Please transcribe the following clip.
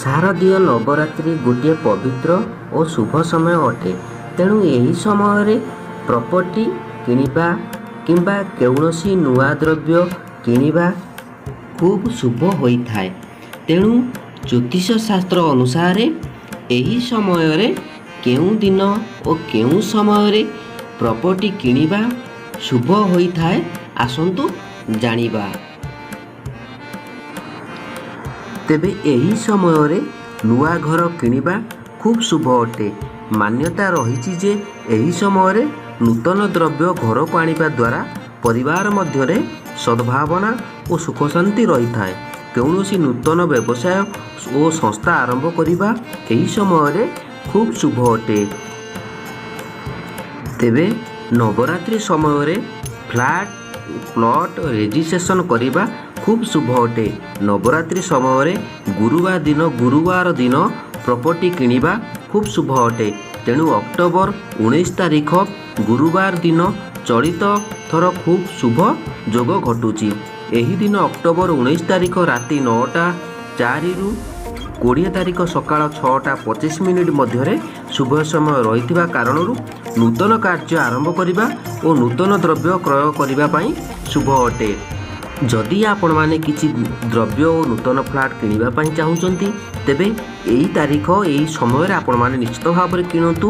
ଶାରଦୀୟ ନବରାତ୍ରି ଗୋଟିଏ ପବିତ୍ର ଓ ଶୁଭ ସମୟ ଅଟେ। ତେଣୁ ଏହି ସମୟରେ ପ୍ରପର୍ଟି କିଣିବା କିମ୍ବା କୌଣସି ନୂଆ ଦ୍ରବ୍ୟ କିଣିବା ଖୁବ୍ ଶୁଭ ହୋଇଥାଏ। ତେଣୁ ଜ୍ୟୋତିଷ ଶାସ୍ତ୍ର ଅନୁସାରେ ଏହି ସମୟରେ କେଉଁ ଦିନ ଓ କେଉଁ ସମୟରେ ପ୍ରପର୍ଟି କିଣିବା ଶୁଭ ହୋଇଥାଏ, ଆସନ୍ତୁ ଜାଣିବା। ତେବେ ଏହି ସମୟରେ ନୂଆ ଘର କିଣିବା ଖୁବ୍ ଶୁଭ ଅଟେ। ମାନ୍ୟତା ରହିଛି ଯେ ଏହି ସମୟରେ ନୂତନ ଦ୍ରବ୍ୟ ଘରକୁ ଆଣିବା ଦ୍ୱାରା ପରିବାର ମଧ୍ୟରେ ସଦ୍ଭାବନା ଓ ସୁଖ ଶାନ୍ତି ରହିଥାଏ। କୌଣସି ନୂତନ ବ୍ୟବସାୟ ଓ ସଂସ୍ଥା ଆରମ୍ଭ କରିବା ଏହି ସମୟରେ ଖୁବ୍ ଶୁଭ ଅଟେ। ତେବେ ନବରାତ୍ରି ସମୟରେ ଫ୍ଲାଟ୍, ପ୍ଲଟ୍ ରେଜିଷ୍ଟ୍ରେସନ୍ କରିବା ଖୁବ୍ ଶୁଭ ଅଟେ। ନବରାତ୍ରି ସମୟରେ ଗୁରୁବାର ଦିନ ପ୍ରପର୍ଟି କିଣିବା ଖୁବ୍ ଶୁଭ ଅଟେ। ତେଣୁ ଅକ୍ଟୋବର 19 ତାରିଖ ଗୁରୁବାର ଦିନ ଚଳିତ ଥର ଖୁବ୍ ଶୁଭ ଯୋଗ ଘଟୁଛି। ଏହି ଦିନ ଅକ୍ଟୋବର 19 ତାରିଖ ରାତି 9:04ରୁ 20 ତାରିଖ ସକାଳ 6ଟା 25 ମିନିଟ୍ ମଧ୍ୟରେ ଶୁଭ ସମୟ ରହିଥିବା କାରଣରୁ ନୂତନ କାର୍ଯ୍ୟ ଆରମ୍ଭ କରିବା ଓ ନୂତନ ଦ୍ରବ୍ୟ କ୍ରୟ କରିବା ପାଇଁ ଶୁଭ ଅଟେ। ଯଦି ଆପଣମାନେ କିଛି ଦ୍ରବ୍ୟ ଓ ନୂତନ ଫ୍ଲାଟ୍ କିଣିବା ପାଇଁ ଚାହୁଁଛନ୍ତି, ତେବେ ଏହି ତାରିଖ, ଏହି ସମୟରେ ଆପଣମାନେ ନିଶ୍ଚିତ ଭାବରେ କିଣନ୍ତୁ।